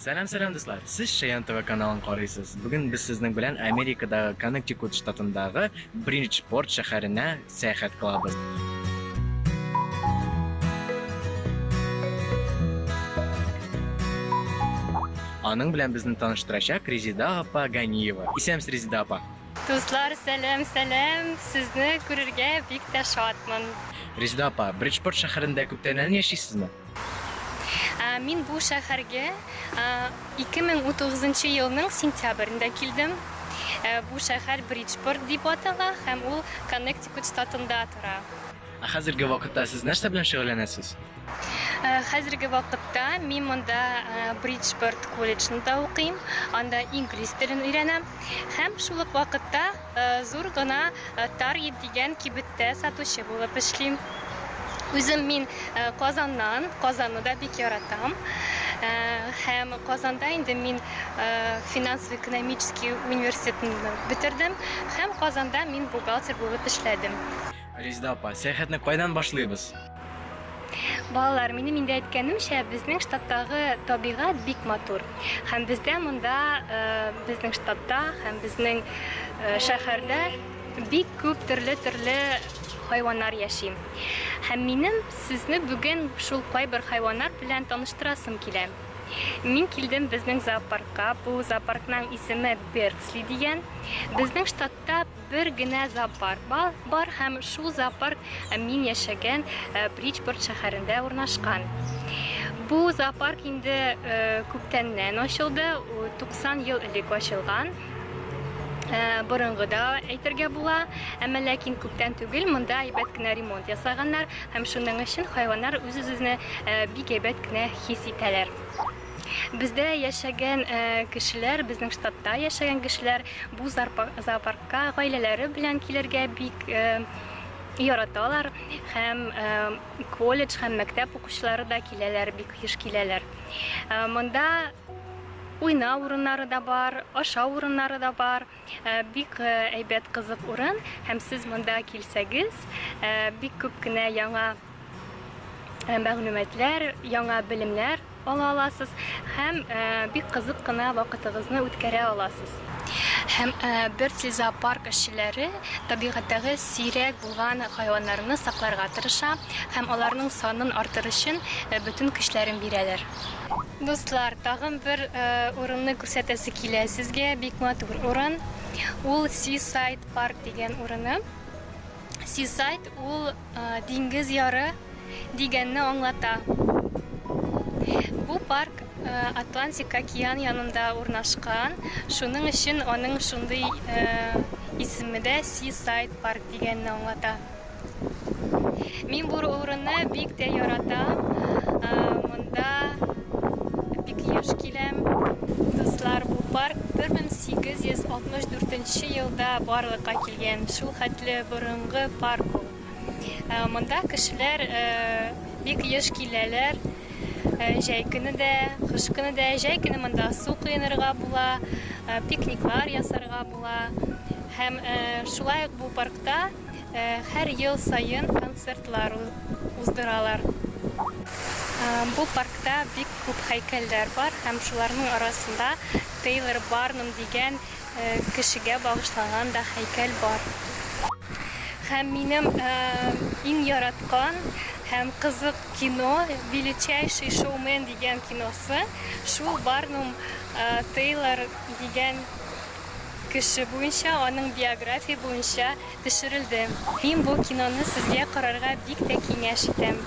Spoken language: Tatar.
Сәлам, сәлам, дуслар! Сез Шаян ТВ каналын карыйсыз. Бүген без сезнең белән Америкадагы Коннектикут штатындагы Бриджпорт шәһәренә сәяхәт кылабыз. Аның белән безне таныштырачак Резида апа Ганиева. Исәнмесез, Резида апа! Дуслар, сәлам, сәлам! Сезне күрергә бик тә шатмын. Резида апа, Бриджпорт шәһәрендә күптәннән яшисезме? Мин бу шәһәргә 2019 елның сентябрендә килдем. Бу шәһәр Бриджпорт дип атала һәм ул Коннектикут штатында тора. Ә хәзерге вакытта сез нәрсә белән шөгыльләнәсез? Хәзерге вакытта мин монда Бриджпорт колледжында укыйм, анда инглиз телен өйрәнәм һәм шул ук вакытта Зур гына Таргет дигән кибеттә сатучы булып эшлим. Үзем мин Казаннан, Казанны да бик яратам. Һәм Казанда инде мин финансово-экономический университетны бетердем һәм Казанда мин бухгалтер булып эшләдем. Резеда апа, сәяхәтне кайдан башлыйбыз? Балалар, минем инде әйткәнемчә, безнең штаттагы табигать бик матур. Һәм бездә монда, э, безнең штатта һәм безнең э, шәһәрдә бик күп төрле-төрле хайваннар яши. Һәм минем сезне бүген шул кайбер хайваннар белән таныштырасым килә. Мин килдем безнең зоопаркка. Бу зоопаркның исеме Берцли дигән. Безнең штатта Бер генә зоопарк бар һәм шул зоопарк мин яшәгән Бриджпорт шәһәрендә урнашкан. Бу зоопарк инде күптәннән ачылды, 90 ел элек ачылган. Борынгы да әйтергә була, әмма ләкин күптән түгел монда әйбәт кенә ремонт ясаганнар һәм шуның өчен хайваннар үз-үзен бик әйбәт кенә хис итәләр. Бездә яшәгән кешеләр, безнең штатта яшәгән кешеләр бу зоопаркка гаиләләре белән килергә бик яраталар һәм колледж һәм мәктәп укучылары да киләләр, бик еш киләләр. Монда уйнау урыннары да бар, ашау урыннары да бар. Бик әйбәт кызык урын һәм сез монда килсәгез, бик күп кенә яңа мәгълүматлар, яңа белемнәр ала аласыз һәм бик кызык кына вакытыгызны үткәрә аласыз. Һәм Берти зоопарк эшчеләре табигатьтәге сирәк булган хайваннарны сакларга тырыша һәм аларның санын артыр өчен бөтен көчләрен бирәләр. Дуслар, тагын бер урынны күрсәтәсе килә сезгә, бик матур урын. Ул Seaside Park дигән урыны. Seaside ул диңгез яры дигәнне аңлата. Бу парк Атлантик океан янында урнашкан, шуның өчен аның шундый исеме дә Seaside Park дигәнне аңлата. Мин бу урынны бик тә яратам. Монда бик еш киләм. Дуслар, бу парк 1864 елда барлыкка килгән. Шул хәтле борынгы парк ул. Монда кешеләр бик еш киләләр. Җәй көне дә, кыш көне дә. Җәй көне монда су коенырга була, пикниклар ясарга була. Һәм шулай ук бу паркта Һәр ел саен концертлар уздыралар. Бу паркта бик күп һәйкәлләр бар һәм шуларның арасында Тейлор Барнум дигән кешегә багышланган да һәйкәл бар. Һәм минем иң яраткан һәм кызык кино Величайший шоумен дигән киносы шул Барнум Тейлор дигән кеше буенча, аның биография буенча төшерелде. Мин бу киноны сезгә карарга бик тә киңәш итәм.